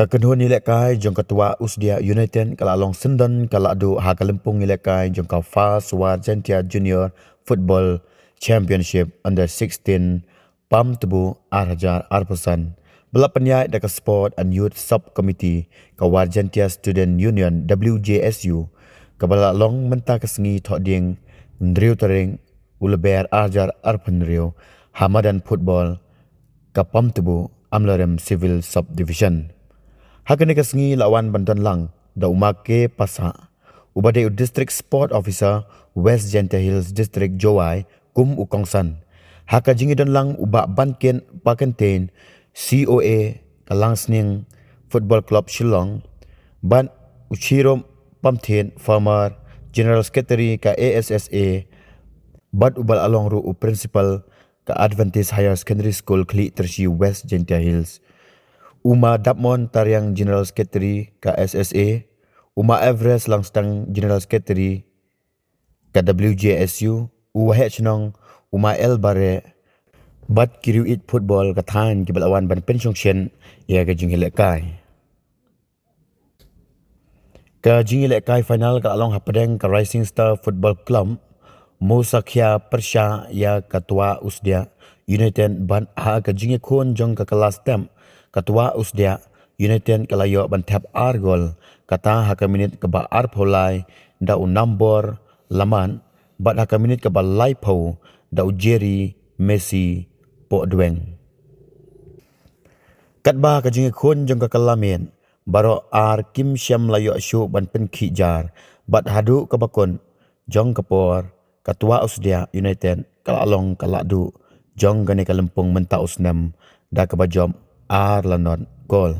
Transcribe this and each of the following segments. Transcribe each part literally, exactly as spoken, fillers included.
Ka kynhun ïalehkai jong ka Twa Usdiah United ka la long syndon ka la duh ha ka lympung ïalehkai jong ka First War Jaintia Junior Football Championship Under sixteen Pamtbu ar hajar arphew san, ba la pynïaid da ka Sport and Youth Sub Committee ka War Jaintia Student Union, W J S U, kaba la long mynta ka sngi Thohdieng, hynriew tarik u Lber ar hajar arphew hynriew, ha madan football ka Pamtbu, Amlarem Civil Subdivision. Ha kane ka sngi la wan ban don lang da u Ma K Passah, uba dei u District Sport Officer, West Jaintia Hills District, Jowai, kum u kongsan. Ha ka jingïadon lang u Bah Bankin Pakyntein, C O A ka Langsning Football Club Shillong, bad u Chirom Pamthied, former General Secretary ka A S S A, bad uba la long ruh u Principal ka Adventist Higher Secondary School Khliehtirshy, West Jaintia Hills, u Ma Dapmon Tariang, General Secretary ka S S A, u Ma Everest Langstang, General Secretary ka W J S U, u Waheh Chnong, u Ma El Bare, bad ki riew ïeit football ka thaiñ kiba la wan ban pynshongshit ïa ka jingïalehkai. Ka jingïalehkai final ka la long hapdeng ka Rising Star Football Club, Musakhia, pyrshah ïa ka Twa Usdiah United, bad ha ka jingïakhun jong ka kylla step, ka Twa Usdiah United ka la ïoh ban thep ar gol, kata ha ka minit kaba arphew lai da u Nambor Lamat, bad ha ka minit kaba laiphew da u Jerry Messi Pohdueng. Katba ka jingïakhun jong ka kylla miet, baroh ar kim shym la ïoh shuh ban pynkhih jar, bad haduh kaba kut jong ka por, ka Twa Usdiah United ka la long ka la duh jong kane ka lympung mynta u snem da kaba jop ar la nod gol.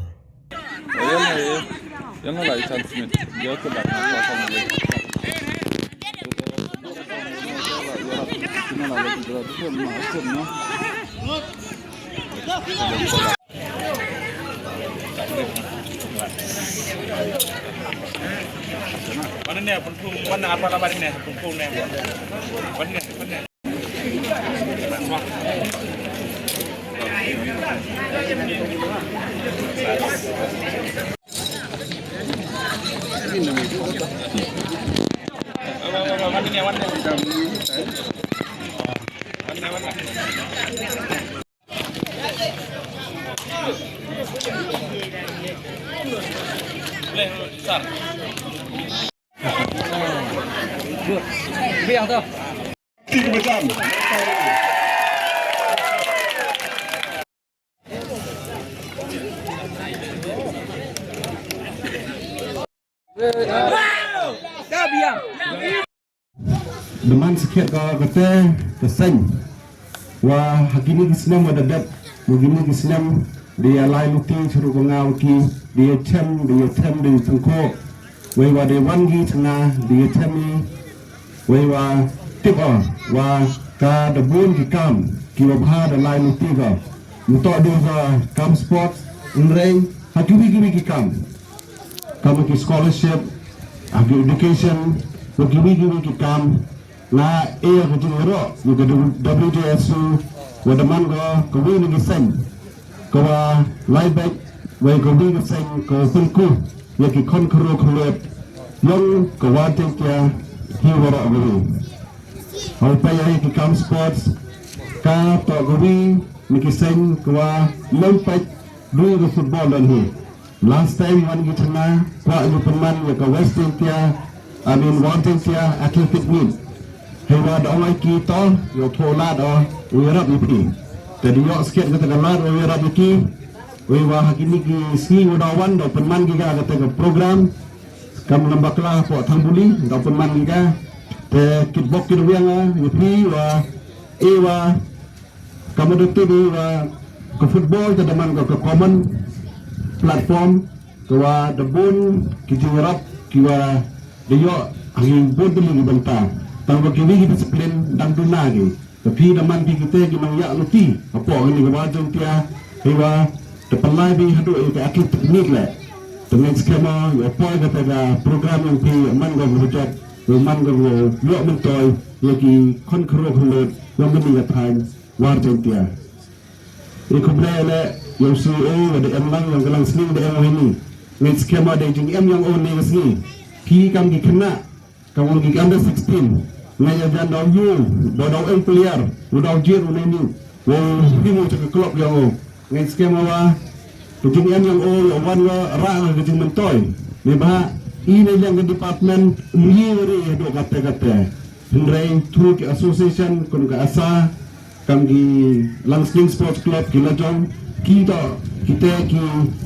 Demand sakhiat ka kate ka seng. Wa ha kine ki snem wa da dep, wa kine ki snem da ïa lai luti shuh ruh ka nga wa ki, da ïa chem, da ïa chem, da ïa tengko. Wei wa da wan ki chana, da ïa chem i. Wei wa tip o, wa ka da bun ki kam ki wa bha da lai luti ka. Nto du ka kam sports, nrei, ha kiwi kiwi ki kam. Kam ki scholarship, ha ki education, wa kiwi kiwi ki kam. Nga e ka jingïaroh ïa ka W J S U wa da man ka kawi na ki seng ka wa lai beit, wei kawi ka seng ka wa pynkuh ïa ki khon khynroo khynlot yong ka War Jaintia hi waroh kawi. Hau peit ïa ki kam sports, ka toh kawi na ki seng ka wa lem peit dui ka football don hi. Last time wan ki chana, kwah ïa pynman ïa ka West Jaintia, I mean War Jaintia Athletic Meet. Hei wa da ong ai ki to, ïa u pho lad o, u ïarap ïa phi. Te da ïoh skit kata ka lad o, u ïarap ïa ki. Wei wa ha kini ki sngi wa da wan, da pynman ki ka kata ka program. Kam ngam bakla hapoh Thangbuli, da pynman ki ka. Te kitbok kitwiang ïa phi wa, e wa, Ka mut da tip i wa ka football te da man ka, ka common platform, ka wa da bun ki jingïarap ki wa da ïoh ha ki bun tylli ki bynta. Tang ba kiwi ki discipline dang duna ki. Ka phi da man ki kite ki nongïaid luti hapoh kane ka War Jaintia, hei wa da pynlait bha haduh ïa ka athletic meet leh. Te ngin skhem ïa poi kata ka program yong phi, man ka ka jop, man ka ka ïoh myntoi ïa ki khon khynroo khynlot yong kane ka thaiñ War Jaintia. I khublei leh Ïa u C E O wa da em lang, ïa ka Langsning da em wa ini. Ngi skhem wa da jingem ïa u ne ka sngi. Phi kam ki khynnah, kam ki under sixteen. Nga ïa jan daw ïu, daw daw em player, u daw jir u ne ni. Wa u hi mo cha ka club ïa u. Ngi skhem wa ka jingem ïa u ïa wan wa ra ka jingmyntoi. Ne ba i ne ïa ka department, ngi wa ri ïa do kate kate. Hynrei through ki association, kun ka asa, kam ki Langsning Sports Club, ki lajong, ki to, kita ki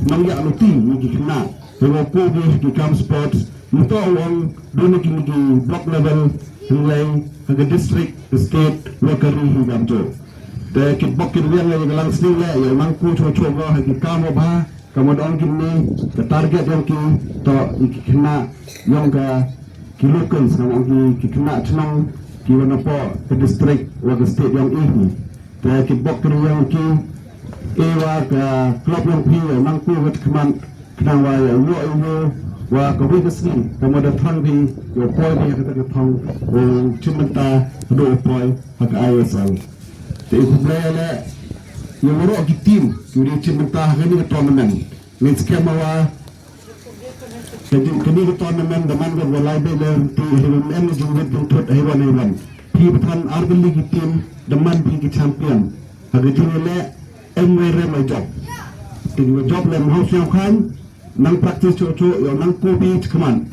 nongïaid luti, ni ki khynnah. Te wa ko ki, ki kam sports, ni to wang, dona ki, ni ki block level, hynrei, ha ka district, ka state, wa ka ri hi kam jo. Te ki bok ki riang ïa ka Langsning le, ïa nang ku cho cho go, ha ki kam wa bha, Ka mut ong kine, ka target ïong ki, to, i ki khynnah, ïong ka, ki locals, ka mut ong ki, ki khynnah chnong, ki wan hapoh, ka district, wa ka state ïong i hi. Te ki bok ki ïong ki, e wa ka club ïong phi, ïa nang ku ka khmat, khnang wa ïa ïoh ïa ïoh, wa ka wi ka sngi, ka mut da thang phi, ïa poi phi, ka ta ka thong, o, chim mynta, haduh poi, ha ka I S L. Te i khublei ïa le, ïa waroh ki team, ki ri chim mynta, ha kani ka tournament. Ngi skhem wa, Ka jing kani ka tournament da man ka wa lai bek le ti hi wan em jingwit jingthut hi wan hi wan. Phi pathan ar tylli ki team da man phi ki champion. Ha ka jingïaleh em wei rem wei jop. Te ki wa jop le mhaw sñiaw khan nang practice cho cho ïa nang ku phi chikman.